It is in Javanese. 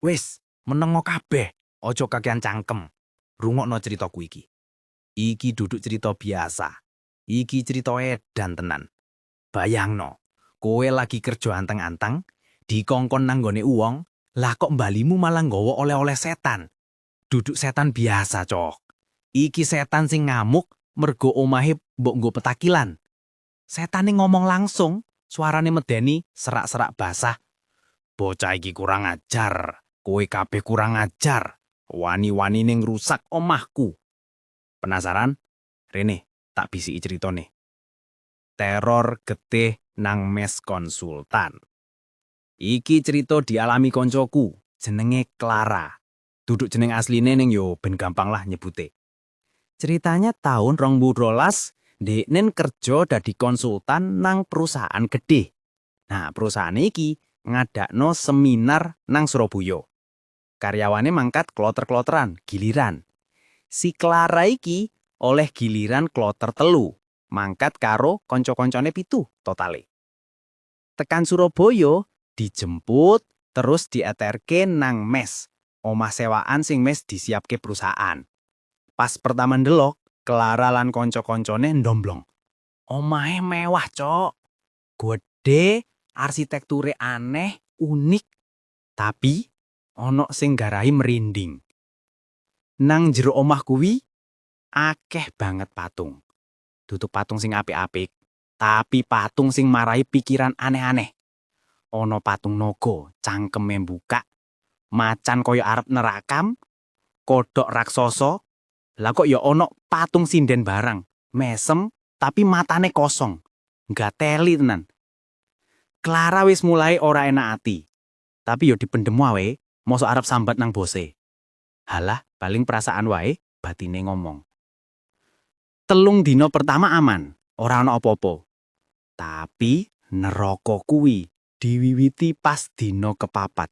Wis, menengo kabeh, aja kakean cangkem. Rungokno ceritaku iki. Iki duduk cerita biasa. Iki cerita edan tenan. Bayangno, kowe lagi kerja anteng-anteng, dikongkon nang nggone uwong, lah kok balimu malah nggawa oleh-oleh setan. Duduk setan biasa, Cok. Iki setan sing ngamuk mergo omahe mbok nggo petakilan. Setane ngomong langsung, suarane medeni, serak-serak basah. "Bocah iki kurang ajar, kowe kabeh kurang ajar. Wani-wanine ngrusak omahku." Penasaran? Rene, tak bisiki ceritane. Teror getih nang mes konsultan. Iki cerita dialami koncoku, jenenge Clara. Duduk jeneng asline, ning yo ben gampang lah nyebute. Ceritanya tahun 2012, deknen kerja dadi konsultan nang perusahaan gede. Nah, perusahaan iki ngadakno seminar nang Surabaya. Karyawane mangkat kloter-kloteran, giliran. Si Clara iki oleh giliran kloter 3, mangkat karo konco-koncone, 7 totale. Tekan Surabaya, dijemput, terus dieterke nang mes, omah sewaan sing mes disiapke perusahaan. Pas pertama ndelok, Clara lan konco-koncone ndomblong. Omahe mewah, Cok. Gede, arsitekture aneh, unik. Tapi ono sing garahi merinding. Nang jero omah kuwi akeh banget patung. Duduk patung sing apik-apik, tapi patung sing marai pikiran aneh-aneh. Ono patung naga, cangkeme buka, macan koyo arep nerakam, kodhok raksasa, lah kok ya ono patung sinden barang, mesem tapi matane kosong. Gateli tenan. Clara wis mulai ora enak ati. Tapi yo dipendem wae, mosok arep sambat nang bose. "Halah, paling perasaan wae," batine ngomong. 3 dino pertama aman, ora ana apa-apa. Tapi neraka kuwi diwiwiti pas dina kepapat.